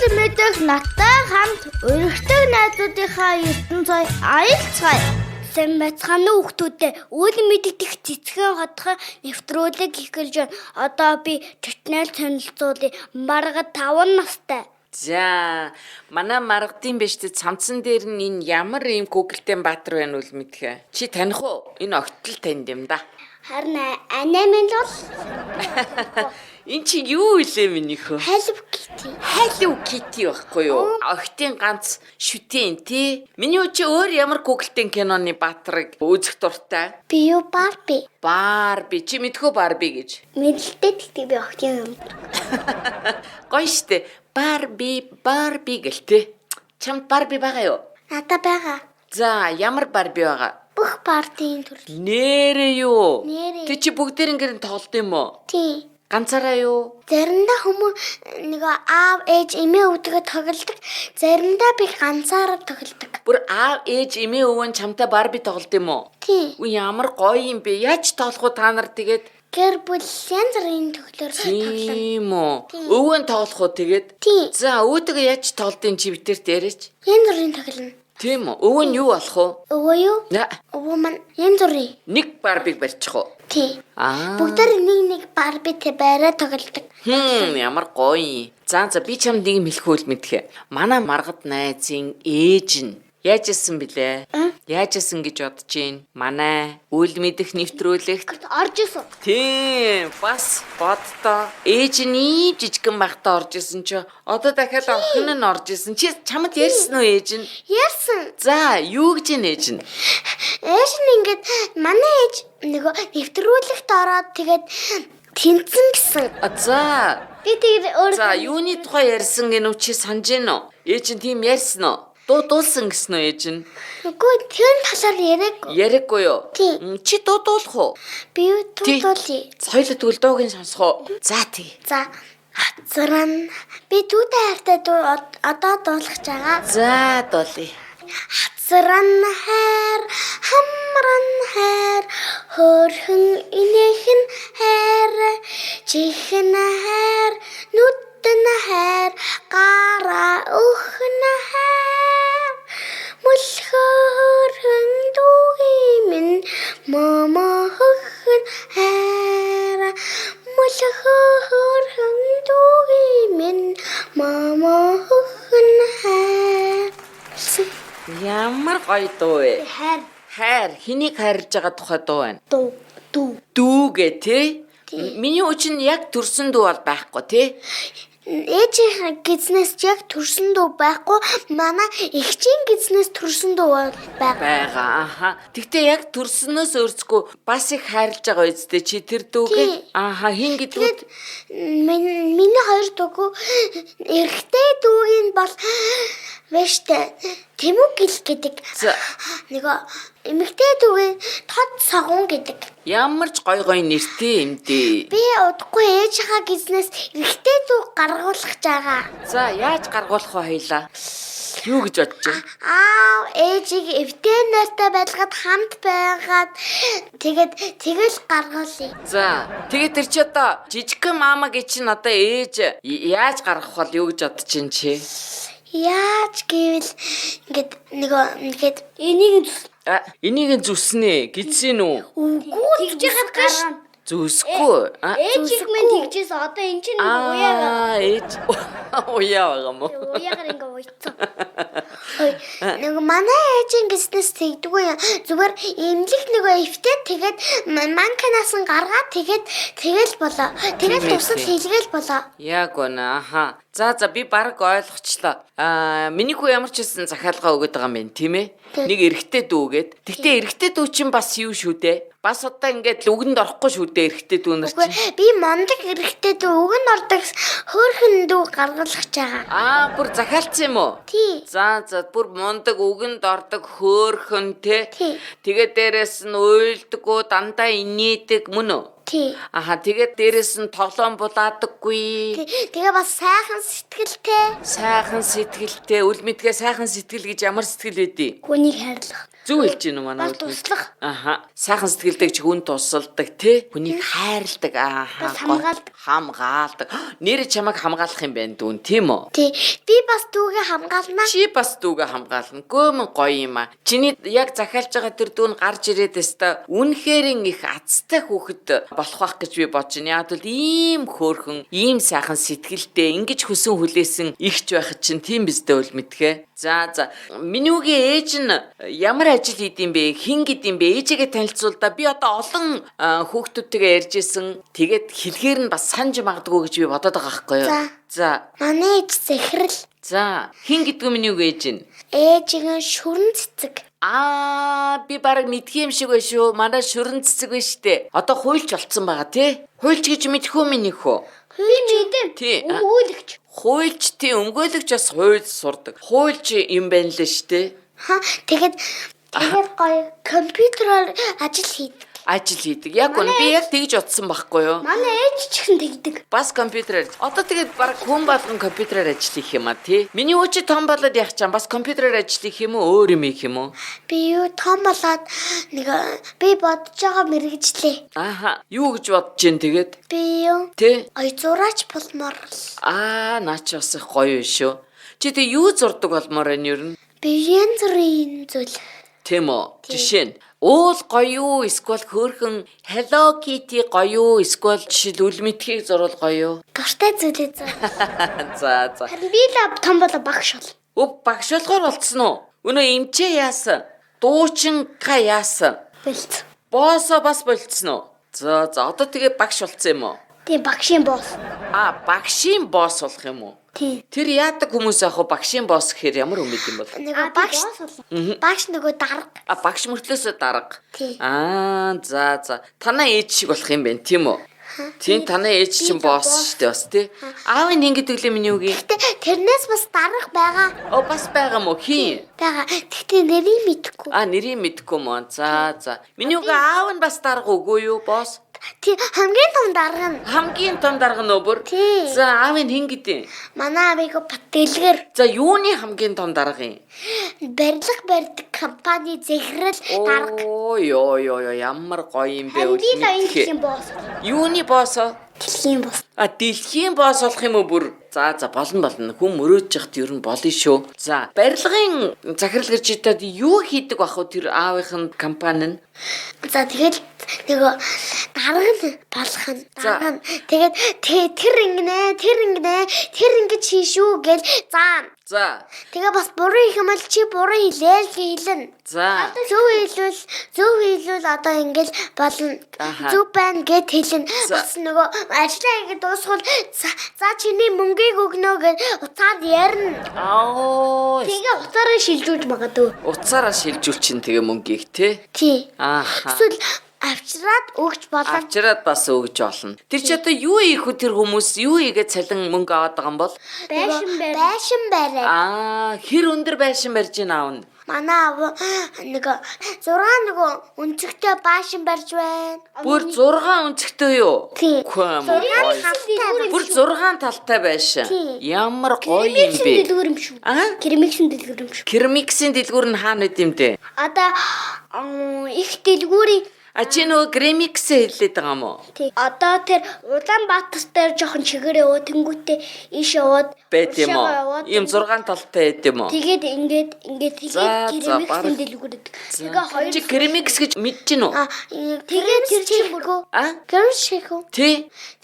Үл мэдэх надтай хамт өргөдөг найзуудынхаа ертөнцөд аялцгаая. Сайн байцгаана уу хүмүүстээ. Үл мэддэг цэцгэн хотхон нэвтрүүлэг эхэлж байна. Одоо би чочнол танилцуулъя. Маргад 5 настай. За, манай маргадын биш тэ цамцсан дээр нь энэ ямар ийм Google-тэй баатар байна үл мэдхэ. Чи таних уу? Энэ огтл танд юм да. Харин анаа минь бол Энэ чи юу илээ минийхөө? Hello Kitty. Hello Kitty байхгүй юу? Огтын ганц шүтэн тий. Миний үе чи өөр ямар Google-тэй киноны баатрыг үзэх дуртай? Би юу Барби. Барби. Чи мэдхүү Барби гэж? Мэдлэлтэй тэгтээ би огтын юм. Гоё штэ. Барби, Барби гэлтэй. Чамд Барби байгаа юу? Надад байгаа. За, ямар Барби байгаа? Бүх Барбийн төрөл. Нэрээ юу? Нэрээ. Тэг чи бүгдээр ингэр тоглолт юм уу? Тий. Ганцаараа юу? Заримдаа хүмүүс нөгөө аав ээж эмээ өвдөгөө тоглодог. Заримдаа би ганцаараа тоглодог. Бүр аав ээж эмээ өвөө нь чамтай Барби тоглолт юм уу? Тий. Үгүй ямар гоё юм бэ? Яаж тоглох вэ та нар тэгээд? Гэр бүл янз бүрийн төглөөр тоглоно. Тийм үү. Өвөө нь тоглох уу тэгээд? Тий. За өвөөтэйгээ яаж тоглолтын чи битэрт яриач? Янз бүрийн тоглоно. Тийм үү? Өвөө нь юу болох вэ? Өвөө юу? На, Өвөө маань янз бүрийн. нэг Барбиг барьчих уу? Тий. Аа. Бүгдээр нэг нэг Барби тэ байраа тоглодог. Хм, ямар гоё юм. За за би чамд нэг юм хэлэх үйл мэдхэ. Манай маргад найзын ээж нь яаж исэн бilé? Яаж исэн гэж бодож гин? Манай үл мэдэх нэвтрүүлэгт Орж исэн. Тийм, бас боддоо. Ээж нь ийм жижигхэн байхдаа орж исэн чи одоо дахиад охин нь орж исэн. Чи чамд ярьсан уу ээж нь? Ярьсан. За, юу гэж ин ээж нь? Ээж нь ингээд манай ээж нөгөө нэвтрүүлэгт ороод тэгээд тэнцэн гэсэн. А за. Би тэгээд өөр За, юуны тухай ярьсан гэнэ үү чи санаж гин үү? Ээж нь тийм ярьсан уу? Дуудуулсан гэсэн үү ээж нь? Үгүй тэр талаар яриаггүй. Яриаггүй юу? Тийм. Чи дуудуулах уу? Би юу Тий. дуудуулъя. Соёл тэгвэл дууг нь сонсох уу? За тий. За хацран би дүүтэй хайртай дуу одоо дуулах байгаа. За дуулъя. Хацран хайр, хамран хайр, хөөрхөн инээхэн хайр, чихэн хайр, нүдэн хайр, гараа өхөн хайр. Мөлхөөрхөн дүүгийн минь мама хөхөн хайр. Мөлхөөрхөн дүүгийн минь мама хөхөн хайр. Ямар гоё дуу вэ? Хайр Хайр, хэнийг хайрлаж байгаа тухай дуу байна? дуу дүү. Дүүгээ тий? Миний хүчин яг төрсөн дүү бол байхгүй тий? Ээжийн гизнээс яг төрсөн дүү байхгүй. Манай эгчийн гизнээс төрсөн дүү бол байгаа. Байгаа. Аха. Тэгтээ яг төрснөөс өөрсгөө бас их хайрлаж байгаа үсттэй чи тэр дүүгээ. Тий. Аха, хин Тэгээд гэдгүүд миний хоёр дүүгүү эрэгтэй дүүгийн бол вэштэй Тэмүг гил гэдэг. За. Нөгөө эмэгтэй дүүгийн тод согон гэдэг. Ямар ч гой гой нэртэй юм дээ. Би удахгүй ээжийнхаа гизнээс эрэгтэй дүү гаргуулах гэж байгаа. За, яаж гаргуулах вэ хоёлаа? Юу гэж бодож байна? Аав ээжийг эвтэй нартай байлгаад хамт байгаад тэгээд тэгэл гаргуулъя. За, тэгээд тэр чи одоо жижигхэн мамагийн чинь одоо ээж яаж гаргах бол юу гэж бодож чинь чи? Яаж гэвэл ингээд нөгөө ингээд энийг А, энийг нь зүснэ гэдсэн үү? үгүй Тэгж яхад гарна. Зүсэхгүй. А, Ээж их минь тэгжээс одоо эн чинь нэг уяа байгаа. Аа, ээж уяа байгаа мó. Уяагаар ингээ уйцсан. Ой, нөгөө манай ээжийн гиснээс тэгдэггүй юм. Зүгээр имлэг нөгөө эвтэй тэгээд манканаас нь гаргаад тэгээд тэгэл болоо. Тэгэл Тийм ээ, тусал тийм. хийлгээл болоо. Яг үнэ. Аха. За за би баг ойлгочлоо. Аа, миний хүү ямар ч байсан захиалгаа өгöd байгаа юм байна, тийм ээ? Тийм. Нэг эрэгтэй дүүгээд. Тэгтээ эрэгтэй дүү чинь бас юу шүү дээ? Бас одоо ингээд л үгэнд орохгүй шүү дээ эрэгтэй дүү нар Үгүй чинь. би мондөг эрэхтэй дүү өгөн ордог хөөхөн дүү гаргалах гэж байгаа. Аа, бүр захиалцсан юм уу? Тий. За за бүр мундаг үгэнд ордог хөөхөн те. Тий. Тэгээд дээрэс нь уйлдаггүй дандаа инээдэг мөн үү? Тий. Аха тэгээд дээрэс нь тоглоом булаадаггүй. Тий. Тэгээ бас сайхан сэтгэлтэй Сайхан сэтгэлтэй, үл мэдгээ сайхан сэтгэл гэж ямар сэтгэл байдیں۔ хүнийг хайрлах. Зөв хэлж гин үү манай Бас туслах. Аха. Сайхан сэтгэлдэг чи хүн тусалдаг тий. Хүнийг хайрладаг. Ааха. Бас хамгаалдаг. Хамгаалдаг. Нэр чамайг хамгаалах юм байна дүүн тийм үү? Тий. Би бас дүүгээ хамгаална. Чи бас дүүгээ хамгаална. Гөмөн гоё юм а. Чиний яг захиалж байгаа тэр дүүн гарч ирээд өста үнэхэрэн их азтай хүүхэд болох байх гэж би бодож байна. Яг бол ийм хөөрхөн, ийм сайхан сэтгэлтэй ингэж хүсэн хүлээсэн ихч байхад чинь тийм биздээ үл мэдхэ. За за. Миний үгийн ээж нь ямар ажил хийд юм бэ? Хин гэд юм бэ? Ээжигээ танилцуул да. Би одоо олон хүүхдүүдтэйгээ ярьж исэн. Тэгээд хэлгээр нь бас санаж магадгүй гэж би бодоод байгаа байхгүй юу? За. За. Манай ээж захирал. За. Хин гэдгүй миний үг ээж нь? Ээжийн шүрэн цэцэг. Аа, би бараг мэдх юм шиг байна шүү. Манай шүрэн цэцэг байна штэ. Одоо хуульч болцсон байгаа тий? Хуульч гэж мэдэх үү миний хөө? Би мэдэн. Тий. Өмгөөлөгч. Хуульч тий, өмгөөлөгч бас хууль сурдаг. Хуульч юм байна лээ штэ. Ха тэгээд тэгээд гоё компьютероор ажил хийдэг. Ажил хийдэг. Яг үнэ би яг тэгж утсан байхгүй юу? Манай ээж ч гэсэн тэгдэг. Бас компьютерээр. Одоо тэгээд бараг хүн болгон компьютерээр ажил хийх юм а тий? Миний үчи том болоод яах чам бас компьютерээр ажил хийх юм уу? Өөр юм хийх юм уу? Би юу том болоод нэг би бодож байгаа мэрэгжлээ. Ааха. Юу гэж бодож чинь тэгээд? Би юу Тий? ой зураач болмоор л. Аа, наа чи бас их гоё юм шүү. Чи тэг юу зурдаг болмоор байна ер нь? Би янз бүрийн зүйл. Тийм үү? Жишээ нь уул гоё юу эсвэл хөөрхөн Hello Kitty гоё юу эсвэл жишээл үл мэдхийг зурвал гоё юу? Гартай зүйлээ зур. За за. Харин би л том болоо багш бол. Өв багш болохоор болцсон уу? Өнөө эмчээ яасан? Дуучин ка яасан? Болц. Боосоо бас болцсон уу? За за одоо тэгээ багш болцсон юм уу? Тийм багшийн босс. А багшийн босс болох юм уу? Тийм. Тэр яадаг хүмүүс яах вэ? Багшийн босс гэхээр ямар хүмүүс юм бол? Нөгөө багш багш нөгөө дарга. А багш мөртлөөсөө дарга. Тий. Аа за за. Танаа ээж шиг болох юм байна тийм үү? Тийм танаа ээж чинь Би босс босс. шүү дээ бас тий. Аав нь ингэдэг лээ миний үгийн. Гэтэ тэрнээс бас дарга байгаа. Оо бас байгаа мó хин? Байгаа. Тэгтээ нэрийг мэдэхгүй. А нэрийг мэдэхгүй мó. За за. Миний үг аав нь бас дарга үгүй юу босс? Тий хамгийн том дарга нь Хамгийн том дарга нь өө бүр. Тий. За аав нь хин гэдэг. манай аавыг Бат дэлгэр За юуны хамгийн том дарга юм? барилга барьдаг компани захирал дарга. Оо ёо ёо ёо ямар гоё юм бэ Би л энэ мэдхээ. дэлхийн босс. Юуны босс? Дэлхийн босс. А дэлхийн босс болох юм уу бүр? За за болно болно. Хүн мөрөөдж яхад ер нь болно шүү. За барилгын захирал гэж идэд юу хийдэг бах вэ тэр аавынх нь компани нь? За тэгэл нөгөө дарга нь болох нь За. дарга нь тэгээд тэр ингэнэ тэр ингэнэ тэр ингэж хий шүү гэл заана. За Тэгээ бас буруу их юм бол чи буруу хийлээ л хэлнэ. за Зөв хийлвэл зөв хийлвэл одоо ингээл болно. Аха. Зөв байна гэд хэлнэ. За. Бас нөгөө ажлаа ингэ дуусгал за чиний мөнгийг өгнө гэж уцаар ярина. Аа Тэгээ уцаараа шилжүүлж магадгүй. уцаараа шилжүүлчин тэгээ мөнгийг те. Тий. Ааха. Эсвэл авчраад өгч болно. Авчираад бас өгч болно. Тэр чи одоо юу хийх вэ тэр хүмүүс юу хийгээд цалин мөнгө аваад байгаа юм бол? Байшин барь. Байшин бариад. Аа хэр өндөр байшин барьж ийн аав нь? Манай аав нөгөө 6 нөгөө өнцөгтэй байшин барьж байна. Бүр 6 өнцөгтэй юу? Тий. Үгүй юм уу? 6 талтай. Бүр 6 талтай байшин. Тий. Ямар гоё юм бэ? дэлгүүр юм шүү. Аа? Керамиксийн дэлгүүр юм шүү. Керамиксийн дэлгүүр нь хаана байд юм бэ? Одоо их дэлгүүрийн А чи нөгөө Гремиксээ хэллээд байгаа юм уу? тий. Одоо тэр Улаанбаатар дээр жоохон чигээр яваа тэнгүүтээ ийш яваад Байт юм уу? урьдчилгаа яваад Ийм 6 талтай байд юм уу? Тэгээд ингээд ингээд За, тэгээд за, керамиксийн бараг. дэлгүүр гэдэг. Тэгээ хоёр Чи Керамикс гэж мэдэж гин үү? А тэгээд тэр чинь бүргөө. А? Керамик шихүү. Тий?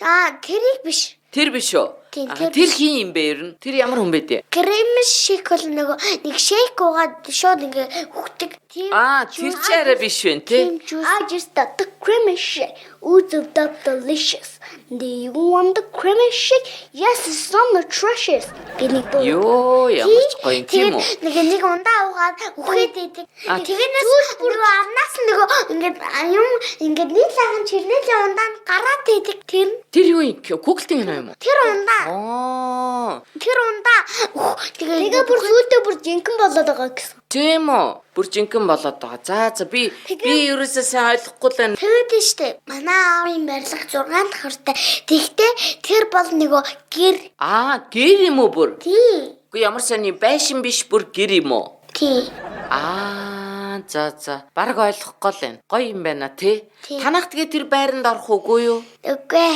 Аа тэрийг биш. Тэр биш үү? Тийм, Аа, тэр Тэр хин юм бэ ер нь? Тэр ямар хүн бэ дээ? Крем шейк бол нөгөө нэг шейк уугаад шууд ингээ хөхдөг. Тийм. Аа, тэр чи арай биш вэ, тий? Тийм juice. I just got the creamy shake. Ooh, the delicious. Do you want the creamy shake? Yes, it's so nutritious. Гэнийг дуу. Йоо, ямар ч гоё юм тийм үү? Тэгээд нэг нэг ундаа уугаад үхээд идэг. А, Тэгэнээс бүр амнаас нөгөө ингээд юм ингээд нэг лаган чирнэлийн ундаа нь гараад идэг. Тэр Тэр юу юм? Google-ийн кино юм уу? тэр ундаа Аа, тэр ундаа тэгээ бүр сүйдээ бүр жинхэнэ болоод байгаа гэсэн. тийм үү? Бүр жинхэнэ болоод байгаа. За за би би ерөөсөө сайн ойлгохгүй л байна. Тэгээд штэ манай аавын барилга 6 давхартай. Тэгтээ тэр бол нөгөө гэр. Аа, гэр юм уу бүр? Тий. Үгүй ямар сони байшин биш бүр гэр юм уу? Тий. Аа, Аа, за за. Бараг ойлгохгүй л байна. Гоё юм байна тий. Тий. Танах тэгээ тэр байранд орох үгүй юу? Үгүй.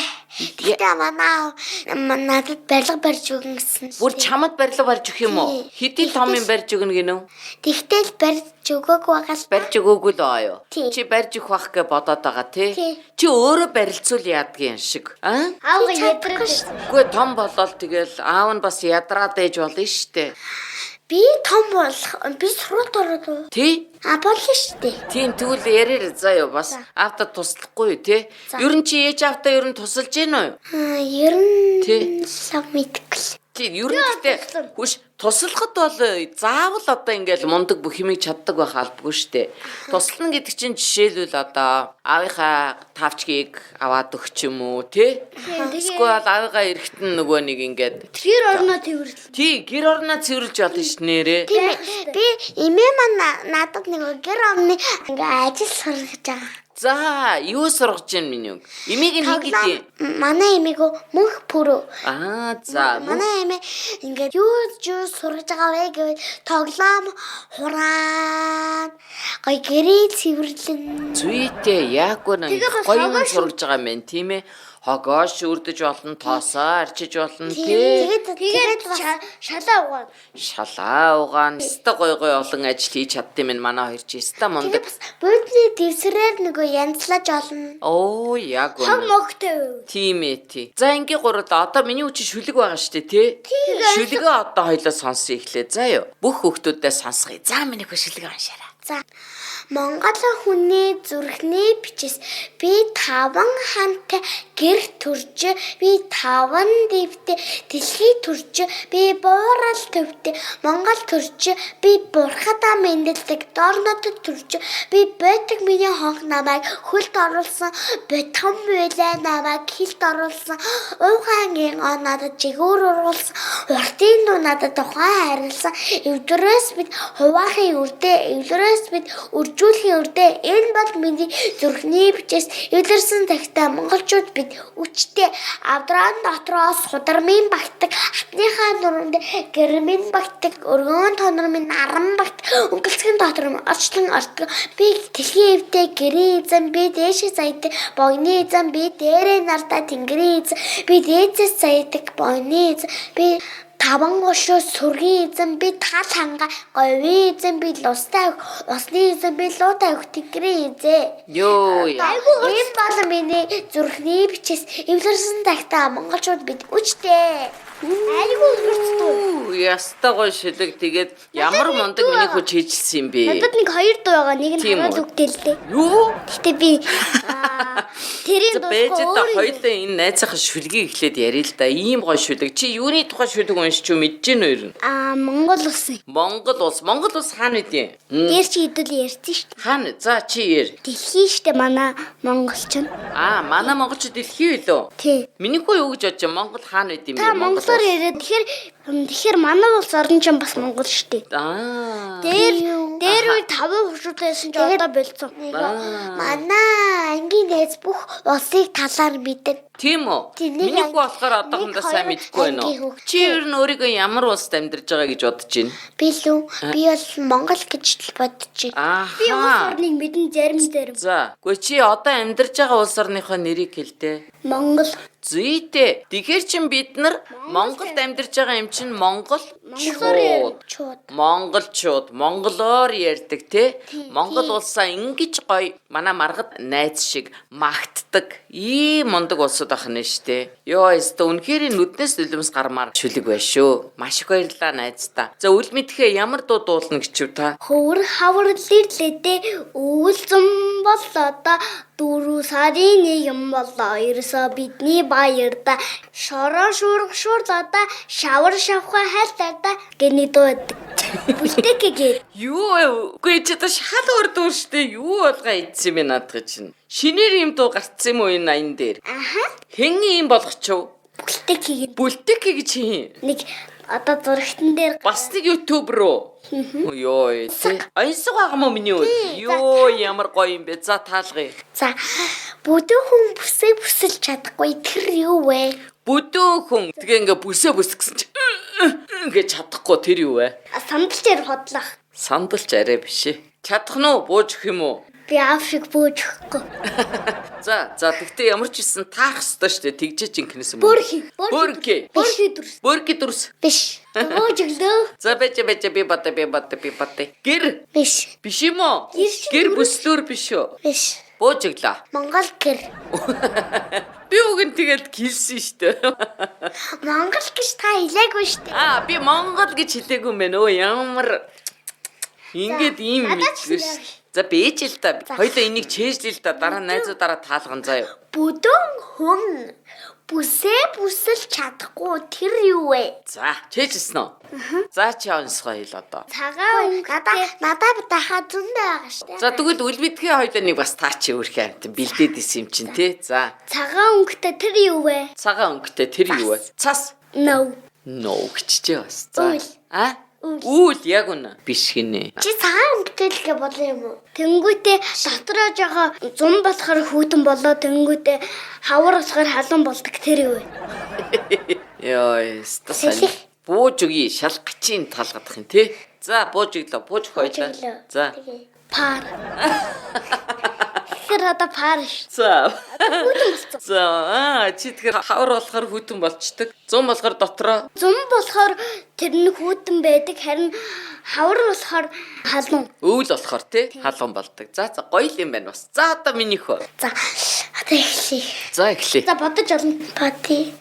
Гэтэ манай аав надад барилга барьж өгнө гэсэн. Бүр чамд барилга барьж өгөх юм уу? Тий. Хэдийн том юм барьж өгнө гинөө? Тэгтэл барьж өгөөгүй байгаа л. Барьж өгөөгүй л аа юу? Тий. Чи барьж өгөх байх гэж бодоод байгаа тий. Тий. Чи өөрөө барилцуул яадгийн шиг. Аа? Аавга Чи чадахгүй ядраад. шүү. Үгүй том болол тэгэл аав нь бас ядраад ээж болно штэ. Би том болох би сургуульд ороод уу? Тий? А болно шүү дээ. Тийм тэгвэл яриар заа юу бас аавта туслахгүй юу тий? За. Ер нь чи ээж аавта ер нь тусалж гин үү? Аа, ер нь Тий. лав мэдгүй л. Тий, ер нь гэхдээ хүш туслахад бол заавал одоо ингээл мундаг бүх юмыг чаддаг байх албагүй штэ. Туслана гэдэг чинь жишээлбэл одоо аавынхаа тавчгийг аваад өгч юм уу тий? Эсвэл аавынхаа эрэхтэн нөгөө нэг ингээд Тэр орноо тэрвэрлээ. тий гэр орноо цэвэрлж болно ш нэрээ. Тийм ээ. Би эмээ маань надад нэг гэр орны ингээ ажил сургаж байгаа. За, юу сургаж гин миний үг? Эмийг нь хин гэдэг юм? Манай эмээгөө мөнх пүрөө. Аа, за. Манай эмээ ингээд юу юу сургаж байгаа вэ гэвэл тоглоом хураан гой гэрээ цэвэрлэн. Зүйтэй яг үнэн Тэгээ бас гоё юм хогоо сургаж байгаа юм байна тийм ээ. Хогоо шүрдэж болно, тоосоо арчиж болно тий. Тэгээд тэгээд Тэгээд бас шалаа угаана. Шалаа угаан өстө гой гой олон ажил хийж чаддсан юм манай хоёр чи өстө тэгээд мундаг. бас буудны дэвсрээр нөгөө янзлаж олно. Оо яг Хог үнэн. могтой байв. Тийм ээ тий. За ингийн гурал одоо миний үчи шүлэг байгаа шүү дээ тий. Шүлгээ одоо хоёлоо сонсъё эхлээ. За юу. Бүх хүүхдүүдээ сонсгоё. За миний хүү шүлгээ уншаарай. За Монгол хүний зүрхний бичээс би таван хантай гэр төрж би таван дэвтэй дэлхий төрж би буурал төвтэй Монгол төрж би бурхадаа мэндэлдэг дорнотод төрж би байтаг миний хонх намайг хөлд оруулсан бутхан байлаа намайг хилд оруулсан уухангийн он надад жигүүр оруулсан уртын дуу надад тухайн харилсан эвдрээс бид хуваахын үрдээ эвлэрээс бид үржүүлэхийн үрдээ энэ бол миний зүрхний бичээс эвлэрсэн тагтаа монголчууд бид үчтэй авдрaan дотроос судармын багтдаг хатныхаа нуруунд гэрмэн багтдаг өргөн тонор минь аран багтдаг өнгөлцгөн дотор минь орчлон ордог би дэлхийн эвдээ гэрийн эзэн би дээшээ заяадаг богны эзэн би дээрээ нартаа тэнгэрийн эзэн би дээдсээс заяадаг богны эзэн би таван гошуу сүргийн эзэн би тал ханга говийн эзэн би лустай өх усны эзэн би луутай өх тэнгэрийн эзэн. Йоо яа. Энэ бол миний зүрхний бичээс эвлэрсэн тагтаа монголчууд бид үчтэй. Айгүй хурцтай. Үу, Ястай гоё шүлэг тэгээд ямар мундаг миний хүү чийжилсэн юм бэ? Надад нэг хоёр дуу байгаа. Нэг нь Тийм үү? хараал үгтэй л дээ. Юу? Гэтэ би тэрийн За байж дуусах та өөр юм. хоёлаа энэ найзынхаа шүлгийг эхлээд ярил л да. Ийм гоё шүлэг. Чи юуны тухай шүлэг уншиж юу мэдэж гин үү ер нь? Аа Монгол улсын. Монгол улс. Монгол улс хаана үдیں? Дээр чи хэдүүл ярьсан шүү дээ. Хаана? За чи яар. Дэлхийн штэ манай монголч нь. Аа, манай монголчууд дэлхий билүү? Тий. Миний хүү юу гэж бодож байна? Монгол хаана үд юм бэ? Та монголоор яриад тэгэхээр тэгэхээр манай улс орн чинь бас монгол штэ. Аа. Дээр дээр үе таван хуршууд байсан чи одоо болцсон. Аа. Манай ангийн найз бүх улсыг талаар мэдэн. Тийм үү? Тийм, нэг Миний анги- хүү болохоор одоохондоо нэг, сайн хоёр мэдэхгүй байна уу? ангийн хүүхдээ. Чи ер нь өөрийгөө ямар улсад амьдарч байгаа гэж бодож байна? Би лүү би бол Монгол гэж л бодож байна. Би улс Ааха. орныг мэдэн зарим зарим. За, үгүй чи одоо амьдарч байгаа улс орныхоо нэрийг хэл дээ. Монгол. Зүйтэй. Тэгэхээр чин бид нар Монголд амьдарч байгаа юм чин Монгол Монголоор Чууд. Монголчууд монголоор ярьдаг те. Монгол улсаа ингэж гоё манай маргад найз шиг магтдаг. Ийм мундаг улсууд ах нь штэ. Йоо, өстө үнэхээр нүднээс нулимс гармаар шүлэг байна шүү. Маш их баярлалаа найздаа. За үл мэдхээ ямар дуу дуулна гэчв та? Хөвөр хавар лирлэдэ өвөл зам боллоо да 4 сарын 1 боллоо. Ерөөсөө бидний баярда шороо шуурга шуурлаа да шавар шавхаа хайлтаа да гэний дуу байдаг. Бүлтэк гээд Юу вэ? Үгүй чи одоо шал өөр дуу штэ. Юу болгоо идсэн бэ наадах чинь. Шинээр юм дуу гарцсан юм уу энэ аян дээр? аха Хэн ийм болгочов? бүлтэк хийгэн Бүлтэк гэж хин. нэг одоо зурагтан дээр Бас нэг ютубер руу. Йоо, тий. Аянсаг байгаа мó миний үл. Йоо, ямар гоё юм бэ. За таалгая. За бүдүү хүн бүсээ бүсэлж чадахгүй тэр юу вэ? Бүдүү хүн тэгээ ингээ бүсээ бүсгсэн чи гэж чадахгүй тэр юу вэ? сандал дээр хотлох. Сандалч арай биш ээ. Чадах нь уу? Бууж өгөх юм уу? Би аав шиг бууж өгөхгүй. За, за тэгтээ ямар ч исэн таах ёстой шүү дээ. Тэгжээч инкнес юм. Бөөрхи. Бөөрхи. Бөөрхи дүрс. Бөөрхи дүрс. Биш. Бууж өглөө. За байж байж би бата би бата би бата. Гэр Биш. биш юм уу? Гэр чинь Гэр бүслүүр биш үү? Биш. Бууж өглөө. Монгол гэр. Би уг нь тэгэл гэлсэн шүү дээ. Монгол гэж та хэлээгүй шүү дээ. Аа би Монгол гэж хэлээгүй юм байна. Өө ямар ингээд ийм Надад ч мэдгүй шүү. За бэж л та. Хоёлаа энийг чэйжлээ л та. Дараа найзуудаараа таалган заяа. Бүдүүн хүн бүсээ бүсэл чадахгүй тэр юу вэ? За чэйжсэн үү? За чи онсгоо хэл одоо. Цагаан Надаа надаа дахаа зөндөө байгаа шүү дээ. За тэгвэл үлбидгээ хоёлаа нэг бас таа чи өөрхөн амт бэлдээд исэн юм чинь тий. За цагаан өнгөтэй тэр юу вэ? цагаан өнгөтэй тэр юу вэ? Цас. No. No гэчжээ бас. За. Үйл. А? Үйл яг үнэ. Биш гинэ. Чи цагаан өнгөтэй л гэж бодлоо юм уу? Тэнгүүтээ дотроо жохо зум болохоор хүүтэн болоо тэнгүүтээ хавар болохоор халуун болдог тэр юу вэ? Йой, стасан. Сэлэх. Бууж өгье, шалгачийн талгадах юм тий. За, бууж өглөө, бууж хойлоо. Өглөө. За. Тэгээ. Пар. Тэр одоо пар ш. За. Хүүтэн болсон. За, аа, чи тэгэхээр хавар болохоор хүтэн болчдөг. Зум болохоор дотроо Зум болохоор тэр нь хүүтэн байдаг харин хавар болохоор халуун. өвөл болохоор тий халуун болдог. За, за гоё л юм байна бас. За, одоо минийх үү. За одоо эхлэе. За, эхлэе. За бодож олно. Бати.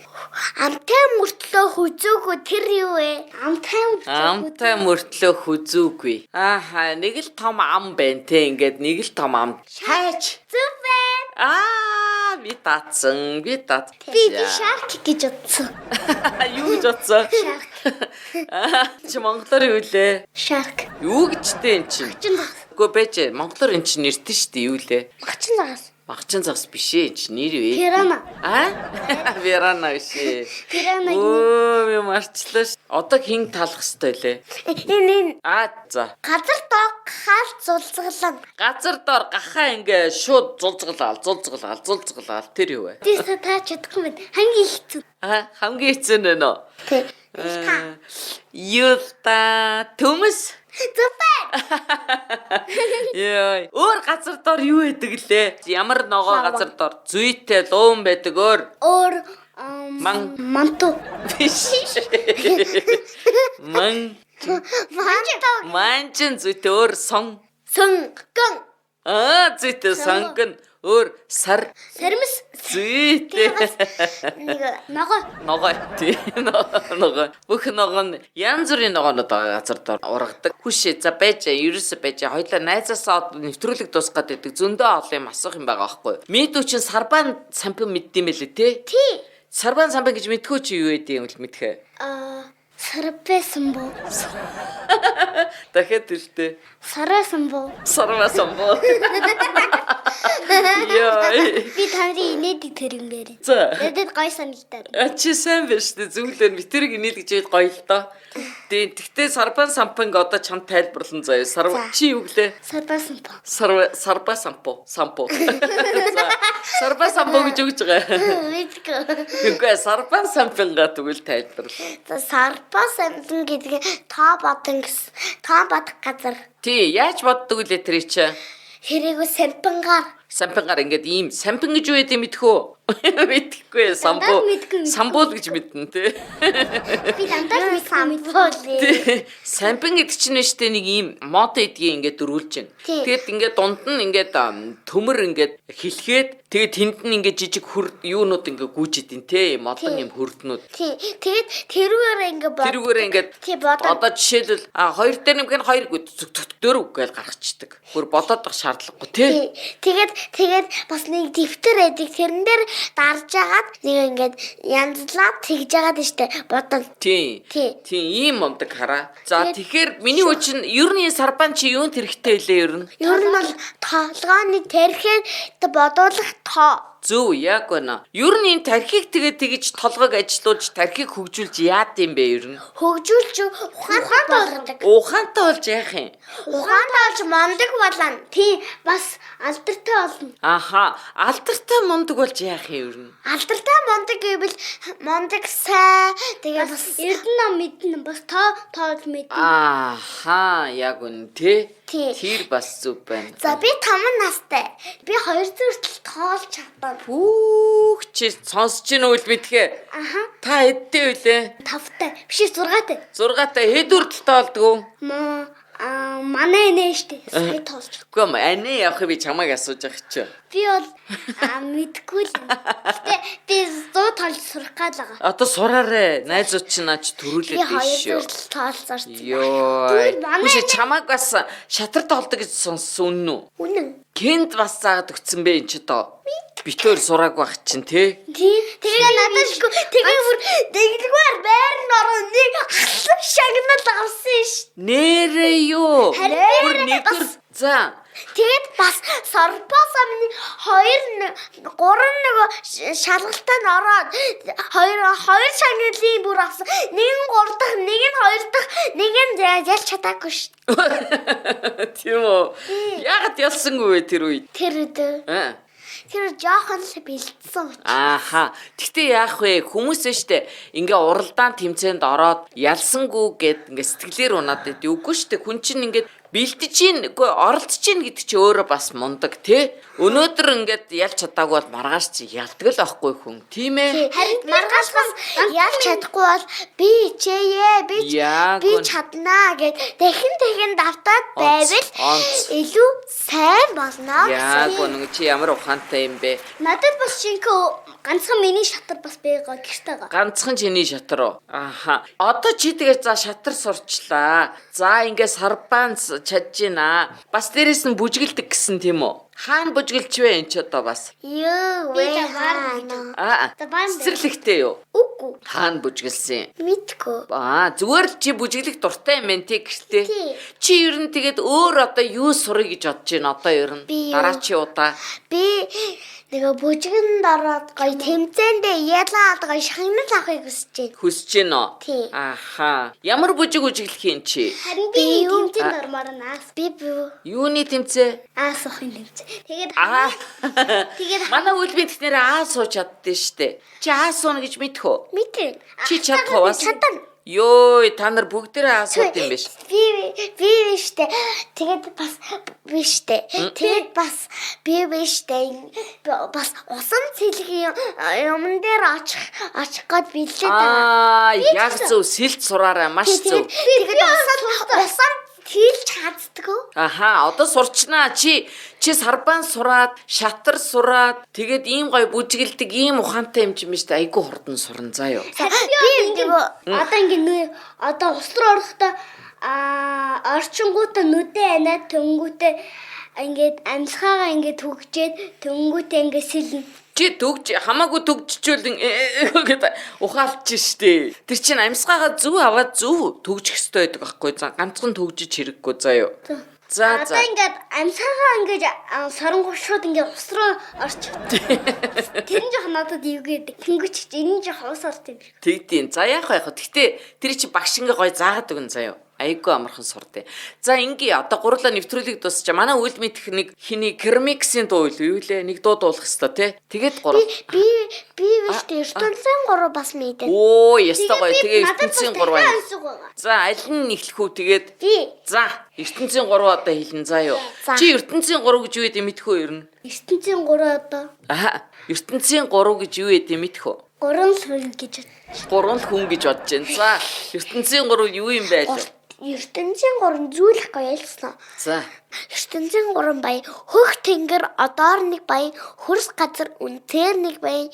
Амтай мөртлөө хүзүүгүй тэр юу вэ? Амтай Амтай мөртлөө хүзүүгүй. Ааха, нэг л том ам байна те ингээд нэг л том ам. Хайч. Зүг байна. Аа, би татсан, би тат. Би би шарк гэж бодсон. Юу гэж бодсон? Шарк. Аа, Чи монголоор юу лээ? Шарк. Юу гэжтэй эн чинь? Чин загас. Үгүй байж, монголоор эн чинь нэртэн шүү дээ, юу лээ? Мачин загас. Магчин загас биш ээ, эн чинь нэр юу вэ? Пирана. Аа? Пирана биш ээ. Пирана. Өө, би марчлаа ш. Одоо хэн талах хэвтэй лээ? Энэ энэ Аа, за. газар доо хаал зулцгалан. Газар доор гахаа ингээ шууд зулцгалаал, зулцгалаал, зулцгалаал тэр юу вэ? Тийс та чадахгүй байна. Хамгийн хэцүү. Аа, хамгийн хэцүү нэ нөө. Тэ. Юу л та төмөс. Зүг байна. Йой. Өөр газар доор юу байдаг лээ? Ямар ногоо газар доор зүйтэй луун байдаг өөр Өөр Ман. манту. биш. Ман Мантаа манчин зүйтэй өөр сон. сонгон. Аа зүйтэй сонгон өөр сар Сармис зүйтэй. Нэг ногоо. Ногоо тий ногоо. Бүх ногоо нь янз бүрийн ногоонууд байгаа газар доор ургадаг. Хүшээ за байж ерөөсө байж хоёлаа найзаасаа одоо нэвтрүүлэг дуусах гээд байдаг. Зөндөө олон юм асуух юм байгаа байхгүй юу? Мэдүү чин сарбан сампин мэддэм байлээ тий? Тий. Сарбан сампин гэж мэдхүү чи юу гэдэг юм л мэдхэ. Аа сарпэсэн бо. Дахиад хэлтэй. Сарасан бо. Сарбан сампин. Яа. Би та нарын инээдэг тэр юм гэрээ. За. Надад гой санагдаад. А чи сайн байна шүү дээ. Зөвлөөр битэрэг инээлгэж байл гоё л доо. Тий, тэгтээ сарбан сампинг одоо чамд тайлбарлан заяа. Сар чи юу гэлээ? Сарпасан бо. Сарва сарба сампо сампо. За сарба сампо гэж өгч байгаа. мэдгүй. Үгүй сарбан сампинга тэгвэл тайлбарлаа. За сарпа самтан гэдэг нь тоо бодон гэсэн. Тоо бодох газар. Тий, яаж боддог үлээ тэр чи? Хэрээгүй сампангаар. Сампингаар ингээд ийм сампин гэж юу гэдэг мэдэх үү? Мэдэхгүй сампо. Дандаа мэдгүй, мэдгүй. Самбол гэж мэднэ тий. Би дандаа л мэдгүй мэдгүй. Сампуулээ. Тий. Сампин гэдэг чинь нь штэ нэг ийм мод эдгийг ингээд дөрүүлж байна. Тий. Тэгэд ингээд дунд нь ингээд төмөр ингээд хилхээд тэгээд тэнд нь ингээд жижиг хөр юунууд ингээд гүйж идэв те ийм модон Тий. ийм хөрднүүд. Тий. Тэгээд тэрүүгээр ингээ бод. Тэрүүгээр ингээд Тий бодоо. одоо жишээлбэл а хоёр дээр нэмэх нь хоёр гү дөрөв гэж гаргачихдаг. Бүр бодоод байх шаардлагагүй те. Тий. Тэгээд тэгээд бас нэг дэвтэр байдаг. Тэрэн дээр дарж агаад нэг ингээд янзлаад тэгж агаад штэ бодон. Тий. Тий. Тий, ийм мундаг хараа. За Тэгээд- тэгэхээр миний хүү чинь ер нь энэ сарбан чи юунд хэрэгтэй лээ ер нь? Ер нь бол толгооны тэрхээр бодуулах тоо. Зөв яг байна. Ер нь энэ тархийг тэгээ тэгж толгойг ажилуулж тархийг хөгжүүлж яад юм бэ ер нь? Хөгжүүлж ухаантай болгодог. Ухаантай болж яах юм? Ухаантай болж мундаг болно. Тий бас алдартай болно. Аха, алдартай мундаг болж яах юм ер нь? Алдартай мундаг гэвэл мундаг сайн тэгээ бас Эрдэнэ нам мэднэ бас тоо тоож мэднэ. Аха, яг үн тий. Тий. Тэр бас зүв байна. За би 5 настай. Би 200 хүртэл тоолж чадна. Хүүх чи сонсож гин үйл мэдхээ. Аха. Та хэдтэй вүлээ? 5-тай. Биш 6-тай. 6-тай хэд хүртэл тоолдгоо? Маа аа манай нэ штэ. Сая тоолж. Үгүй юм ани явах би чамайг асууж байгаа чи. Би бол мэдгүй л. Гэтэ би 100 тоолж сурах гал байгаа. Одоо сураарэ. Найзууд чи наач Би төрүүлээд 200 биш шүү. хүртэл тоолж Йоо. Тэгвэл манай Үгүй чамайг бас шатар тоолдог гэж сонссон үнэн үү? Үнэн. Кент бас заагаад өгсөн бэ энэ ч одоо. Битээр сураагүй байх чинь тий. Тий. Тэгээ надад шгүй. Тэгээ бүр дэглэгвэр байр нь ороо нэг ахлах шагнал авсан ш. Нэрээ юу? Харин Бүр нэгдүгээр за Тэгээд бас сорпосо миний 2 3 нөгөө шалгалтаа нь ороод хоёр хоёр шагналын бүр авсан. Нэг нь 3 дахь, нэг нь 2 дахь, нэг нь ялж чадаагүй ш. Тийм үү? Яагаад ялсангүй вэ тэр үед? Тэр өдөр Аа. тэр жоохон л бэлдсэн учраас. Ааха. Гэтэ яах вэ? Хүмүүс нь штэ ингээ уралдаан тэмцээнд ороод ялсангүй гэд ингээ сэтгэлээр унаад байд. Үгүй штэ хүн чинь ингээд бэлдэж гин үгүй оролцож гин гэдэг чи өөрөө бас мундаг тий. Өнөөдөр ингээд ялж чадаагүй бол маргааш чи ялдаг л байхгүй хүн. Тийм ээ. Харин маргааш бас ялж чадахгүй бол би хичээе, би Яг би үнэ. чаднаа гэд дахин дахин давтаад Онц, байвал онц. илүү сайн болно. Яг үнэн чи ямар ухаантай юм бэ? Надад бас шинэ ганцхан миний шатар бас байгаа гэрте байгаа. Ганцхан чиний шатар уу? Аха. Одоо чи тэгээ за шатар сурчлаа. За ингээ сарбаан чадж гинэ. Бас дээрэс нь бүжгэлдэг гэсэн тийм үү? Хаана бүжгэлж вэ энэ ч одоо бас? Юу Би вэ? за баар гэж. Аа. За баан дээр. Цэцэрлэгтэй юу? Үгүй. Хаана бүжгэлсэн? Мэдгүй. Аа, зүгээр л чи бүжиглэх дуртай юм байна тий гэртээ. Тий. Чи ер нь тэгээд өөр одоо юу сурах гэж бодож байна одоо ер нь? Би юу? Дараачийн удаа. Би нөгөө бүжгэнд ороод гоё тэмцээндээ ялаад гоё шагнал авахыг хүсэж байна. Хүсэж байна уу? Тий. Аха. Ямар бүжиг бүжиглэх юм чи? Харин Би би юу? тэмцээнд ормоор наас. Би бүү. Юуны тэмцээ? Аа суухын тэмцээ. Тэгээд Аа. Тэгээд Манай үлбийн технэр аа сууж чаддээ штэ. Чи аа сууна гэж мэдэх үү? Мэдэн. Чи чадах уу бас? Чадна. Йой, та нар бүгдээрээ аа сууд юм биш. Би би биш дээ. Тэгээд бас биш дээ. Тэгээд бас би биш дээ. Бас усан цэлгийн юмн дээр очих очих гээд бэлдээд байгаа. Аа, яг зөв сэлт сураарай маш зөв. Тэгээд тэгээд усан усан тэлж чаддгүй. Аха, одоо сурчнаа. Чи чи сарбан сураад, шатар сураад, тэгээд ийм гоё бүжгэлдэг, ийм ухаантай юм чинь биш үү? Айгуу хурдан сурна заа юу. би нөгөө одоо ингээ нүү одоо ус руу орохдоо аа орчингуудаа нүдэ анаад төнгүүтээ ингээд амьсгаагаа ингээд түгжээд төнгүүтээ ингээд сэлнэ. Чи төгж хамаагүй төгжчүүл гэд ухаалч штэ. Тэр чинь амьсгаагаа зөв аваад зөв төгжих ёстой байдаг байхгүй заа. Ганцхан төгжиж хэрэггүй заа юу. За Одоо за. ингээд амьсгаагаа ингээд соронгоо шууд ингээд ус руу орчих. Тэр нь жоох надад эвгээдэг. Тэнгүүч чи энэ нь жоох ус орт юм шиг. Тэгдийн. За яах вэ яах вэ? Гэтэ тэр чи багш ингээ гой заагаад өгнө заяа. Айгүй амархан сурдээ. За ингээ одоо гурлаа нэвтрүүлэг дуусчаа. Манай үйл мэдэх нэг хиний керамиксийн дуу юу лээ? Нэг дуу дуулах хэвээр тий. Тэгээд гурав. би би биш дээ. ертөнцийн гурав бас мэдэн. Оо, ястай гоё. Тэгээ надад бас ертөнцийн гурав. дахиад ансуг байгаа. За аль нь эхлэх үү тэгээд Би За ертөнцийн гурав одоо хэлнэ заа юу. За. Чи ертөнцийн гурав гэж юу гэдэг мэдэх үү ер нь? ертөнцийн гурав одоо Аа, ертөнцийн гурав гэж юу гэдэг мэдэх үү? гурван л хүн гэж Гурван л хүн гэж бодож байна. За ертөнцийн гурав юу юм бэ л? ертөнцийн гурван зүйлх гоё ялсан. За ертөнцийн гурван баян, хөх тэнгэр одоор нэг баян, хөрс газар үнтээр нэг баян,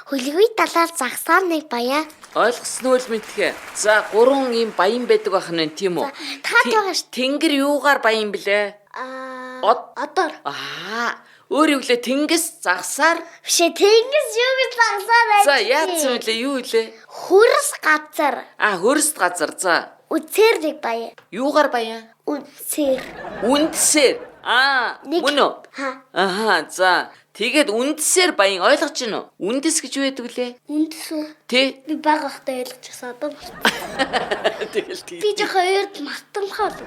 хөлгүй далаар загсаар нэг баян. ойлгосноо л мэдхэ. За гурван ийм баян байдаг байх нь тийм үү? Та байгаа шүү. Тэнгэр юугаар баян блэ? аа Од одоор Аа, өөр юу лээ? Тэнгис загсаар. Бишээ тэнгис юу гэж загсаар байж. За яатсан вүлээ? Юу вүлээ? Хөрс газар Аа, хөрст газар. За үнтээр нэг баян. юугаар баян? Үнтээр. Үндсээр. Аа, Нэг. мөн үү? Ха. Аха, за. Тэгээд үндсээр баян ойлгож байна уу? Үндэс гэж юу байдаг лээ? үндэс үү? Тэ? Би бага байхдаа ойлгочихсон одоо мартсан. Тэгэл Би тий. жоох хоёрд мартамхаа л.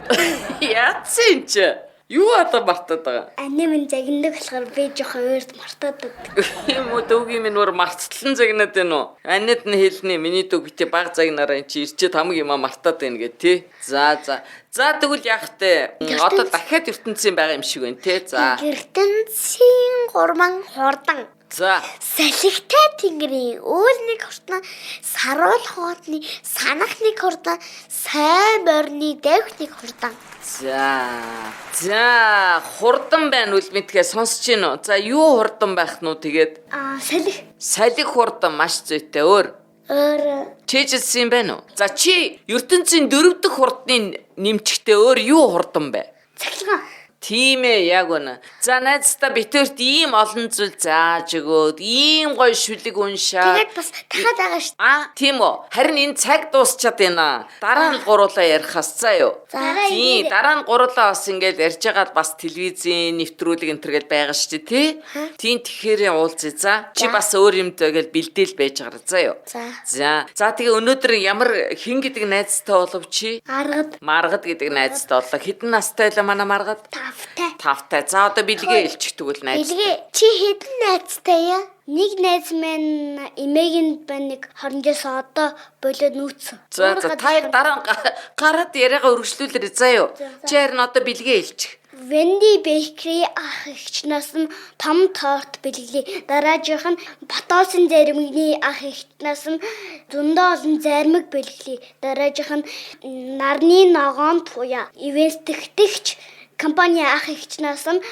Яатсан юм чи? Юу одоо мартаад байгаа? Ани минь загнадаг болохоор би жоохон өөрт мартаад байдаг. Юм уу дүүгийн минь өөр марцлан загнаад байна уу? Анид нь хэлнэ миний дүү битээ баг загнараа эн чи ирчээд хамаг юмаа мартаад байна гэ тий. За за. За тэгвэл яах вэ? Одоо дахиад ертөнцийн байгаа юм шиг байна тий. За. Ертөнцийн гурван хурдан. За. Салхитай тэнгэрийн үйл нэг хурдан, саруул хоотны санах нэг хурдан, сайн морины давх нэг хурдан. За. За, хурдан байна үл мэдгээ сонсож гин үү? За, юу хурдан байх нь үү тэгээд? Аа, салхи. Салхи хурдан маш зүйтэй өөр. Өөр Чэйжилсэн юм байна уу? За, чи ертөнцийн дөрөв дэх хурдны нэмчгтээ өөр юу хурдан бэ? Цахилгаан. Тийм ээ, яг үнэ. За, найздаа битэрт ийм олон зүйл зааж өгөөд, ийм гоё шүлэг уншаад. Тэгээд бас дахиад байгаа шүү. А, тийм үү. Харин энэ цаг дуусчаад байна. Дараа нь гуруулаа ярихаас заа юу. За. Тийм, дараа нь гуруулаа бас ингээл ярьж байгаад бас телевизийн нэвтрүүлэг энэ төр гэл байгаа шүү дээ, тий? Тийм, тэгэхээр уулзъя за. Чи бас өөр юм тэгэл бэлдээл байж байгаарай заа юу. За. За. За, тэгээ өнөөдөр ямар хэн гэдэг найзтай болов чи? Аргад Маргад гэдэг найзтай боллоо. Хэдэн настай байлаа манай Маргад? тавтай. Тавтай. За одоо бэлгээ илчих тэгвэл найз. Бэлгээ чи хэдэн найзтай яа? Нэг найз маань эмээгийн байна нэг 29 одоо болоод нүүцсэн. За за та хоёр дараа нь гараад яриагаа өргөжлүүлээрэй заа юу. Чи харин одоо бэлгээ илчих. Венди Бейкери ах эгчнээс нь том торт бэлгэлээ. Дараагийнх нь Батосын заримгны ах эгчнээс нь зөндөө олон заримг бэлгэлээ. Дараагийнх нь нарны ногоон туяа. Ивент тэгтэгч компани ах эгчнээс нь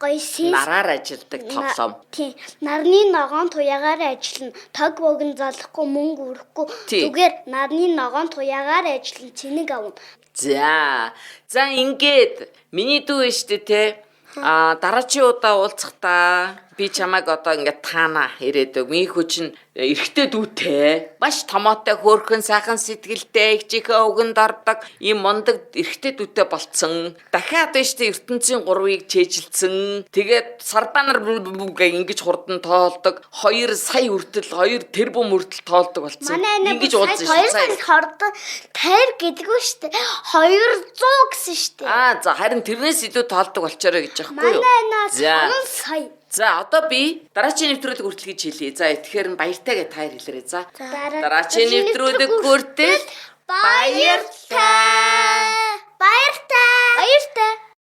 гоё синс Нараар ажилдаг тоглоом. Тийм. Нарны ногоон туяагаар ажиллана. Тог богино залахгүй мөнгө өрөхгүй. Тийм. Зүгээр нарны ногоон туяагаар ажиллана. Цэнэг авна. За. За ингээд миний дүү штэ те. А дараачийн удаа уулзахдаа би чамайг одоо ингээд таана ирээдэг. Миний хүү чинь эрэгтэй дүүтэй. Маш томоотой, хөөрхөн, сайхан сэтгэлтэй, эгчийнхээ өгөнд ордог ийм мундаг эрэгтэй дүүтэй болцсон. Дахиад байна штэ ертөнцийн гурвыг чэйжилсэн. Тэгээд сарбанар гэ ингэж хурдан тоолдог. 2 сая хүртэл 2 тэрбум хүртэл тоолдог болцсон. Манай ана Ингэж бүр уулзсан Хоёр шүү. сая хордон 50 гэдэггүй шүү дээ. 200 гэсэн шүү дээ. Аа за харин тэрнээс илүү тоолдог болчоорой гэж аахгүй юу? Манай ана За. 5 сая. За одоо би дараачийн нэвтрүүлэг хүртэл гэж хэлье. За тэгэхээр нь баяртай гэж таар хэлээрэй. За. Дараачийн нэвтрүүлэг хүртэл баяртай. Баяртай. Баяртай.